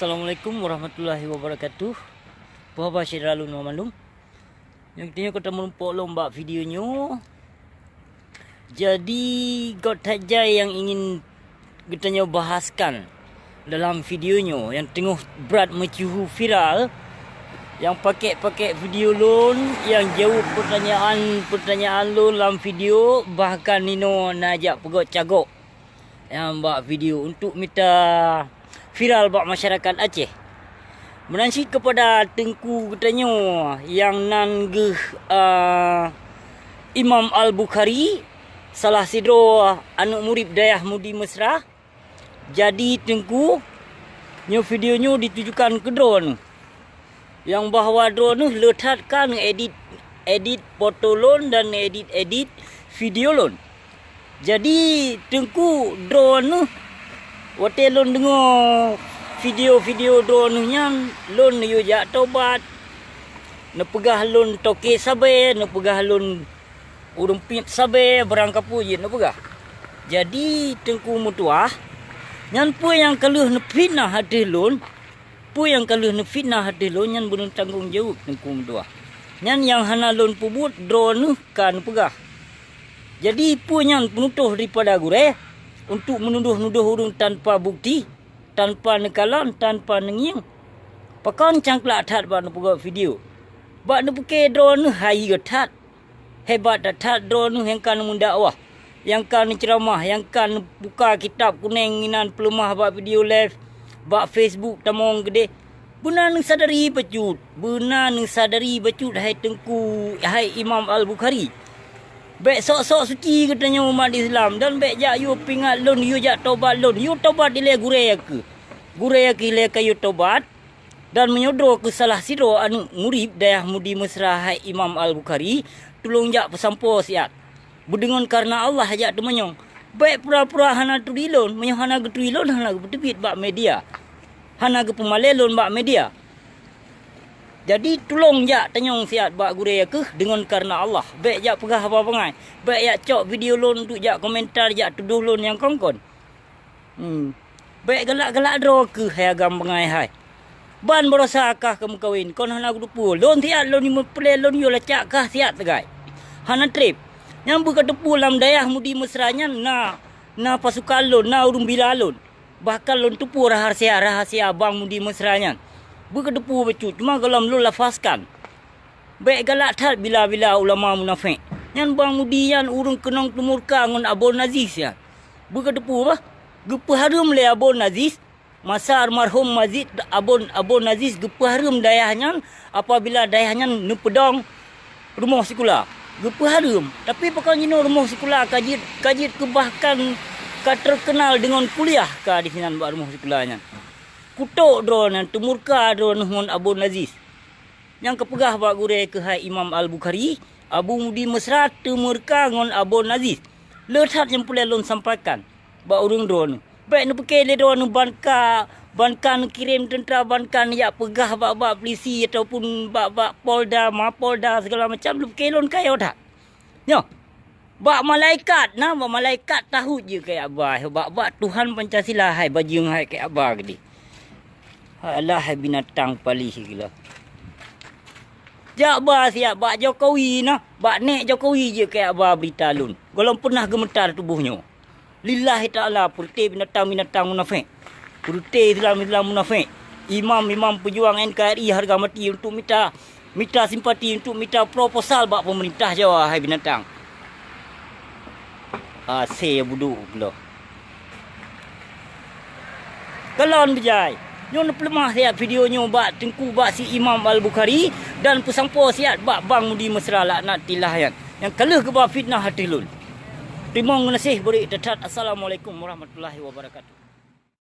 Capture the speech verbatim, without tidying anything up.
Assalamualaikum warahmatullahi wabarakatuh. Peue haba syedara lôn banmandum? Nyang tanyoe ka tameurumpok lom bak video nyoe. Jadi, göt that jai nyang ingin geutanyoe bahaskan dalam video nyoe, nyang teungoh brat meusyeuhu viral, nyang pakèk-pakèk video lôn, nyang jaweueb peutanyaan-peutanyaan lôn lam video, bahkan inoe na jak peugöt cagok nyang bak video untuk mita viral bak masyarakat Aceh. Meunan cit keupada teungku geutanyoe nyang nan geuh, a, Imam Al-Bukhari, salah sidroe aneuk murit Dayah Mudi Mesra. Jadi teungku, nyoe video nyoe ditujukan keu droeneuh. Nyang bahwa droeneuh le that ka neuedit, edit foto lôn dan neuedit-edit video lôn. Jadi, teungku, droeneuh watèe lôn deungoe video-video droeneuh nyan, lôn neuyue jak tobat. Neupeugah lôn toke sabe, neupeugah lôn ureueng piet sabe, barang kapeue jeuet neupeugah. Jadi, teungku meutuah, nyan peue nyang ka lheueh neufitnah ateueh lôn, Peue nyang ka lheueh neufitnah ateueh lôn nyan beuneutanggong jaweueb teungku meutuah. Nyan nyang hana lôn peubuet droeneuh ka neupeugah. Jadi, peue nyan peunutôh daripada gurèe untuk meunudoh-nudoh ureueng tanpa bukti, tanpa neukalon, tanpa neungieng? Pakon cangklak that bak neupeugöt video? Bak neupiké droeneuh hayeue that. Hebat that-that droeneuh nyang ka neumeudakwah, nyang ka neuceuramah, nyang ka neubuka kitab kunèng inan peuleumah bak video live, bak Facebook tamong keudeh. Beuna neusadari bacut, beuna neusadari bacut hai Teungku, hai Imam Al-Bukhari. Bèk sok-sok suci geutanyoe umat Islam dan bèk jak yue peuingat lôn, yue jak tobat lôn, yue tobat dilèe gurèe keuh. Gurèe keuh lé ka yue tobat. Dan meunyoe droe keuh salah sidroe aneuk murit Dayah Mudi Mesra hai Imam Al-Bukhari, tulông jak peusampoe siat. Beudeungon kareuna Allah jak teumanyong. Bèk pura-pura hana turi lôn, meunyoe hana geuturi lôn, hana geupeuteubiet bak media. Hana geupeumalèe lôn bak media. Jadi, tulông jak tanyong siat bak gurèe keuh deungon kareuna Allah. Bèk jak peugah haba bangai. Bèk jak cok video lôn untuk jak komentar, jak tudoh lôn nyang kon-kon. Hmm. Bèk galak-galak droe keuh hai agam bangai hai. Ban baroesa kah ka meukawen, kon hana geuteupeue. Lôn siat lôn meupeureulèe lôn yue lacak kah siat teugai. Hana trép. Nyang beuka teupeue lam Dayah Mudi Mesra nyan na, na pasukan lôn, na ureueng bila lôn. Bahkan lôn teupeue rahasia-rahasia Bang Mudi Mesra nyan. Beuka teupeue bacut, cuma gohlom lôn lafazkan. Bèk galak that bila-bila ulama munafék. Nyan Bang Mudi nyan ureueng keunong teumurka ngon Abon Aziz nyan. Beuka teupeue bah, geupeuhareuem lé Abon Aziz, masa almarhum Mazid Abon, Abon Aziz geupeuhareuem dayah nyan apabila dayah nyan neupeudong rumoh sikula. Geupeuhareuem, tapi pakon jinoe rumoh sikula ka jeuet, ka jeuet keu bahkan ka teukeunal deungon kuliah ka disinan bak rumoh sikula nyan. Kutok droeneuh, teumurka droeneuh ngon Abon Aziz. Nyang kapeugah bak gurèe keuh hai Imam Al-Bukhari, Abu Mudi Mesra teumurka ngon Abon Aziz. Le that nyang peureulèe lôn sampaikan bak ureueng droeneuh. Bèk neupiké lé droeneuh ban ka, ban ka neukirém teuntra, ban ka neujak peugah bak-bak pulisi ataupun bak-bak Polda, Mapolda, segala macam, neupiké lôn kayô that. Nyoe. Bak malaikat na, bak malaikat tahôt jeuet keu Akbar, bak, bak Tuhan Pancasila hai bajeueng hai keu Akbar keudeh. Alah hai binatang palih gila. Jak ba siat bak Jokowi na, bak nèk Jokowi jeuet keu Akbar beurita lôn. Gohlom peunah geumeutar tuboh nyoe. Lillahi ta'ala, peureute binatang-binatang munafék. Peureute Islam-Islam munafék. Imam-imam peujuang N K R I harga mati untuk mita, mita simpati, untuk mita proposal bak peumeurintah Jawa, hai binatang. Asée buduk geuloh. Kalon beujai. Nyoe neupeuleumah siat video nyoe bak Teungku, bak si Imam Al-Bukhari dan peusampoe siat bak Bang Mudi Mesra laknatillah nyan. Nyang ka lheueh geuba fitnah ateueh lôn. Teurimong geunaséh beurék that-that. Assalamualaikum warahmatullahi wabarakatuh.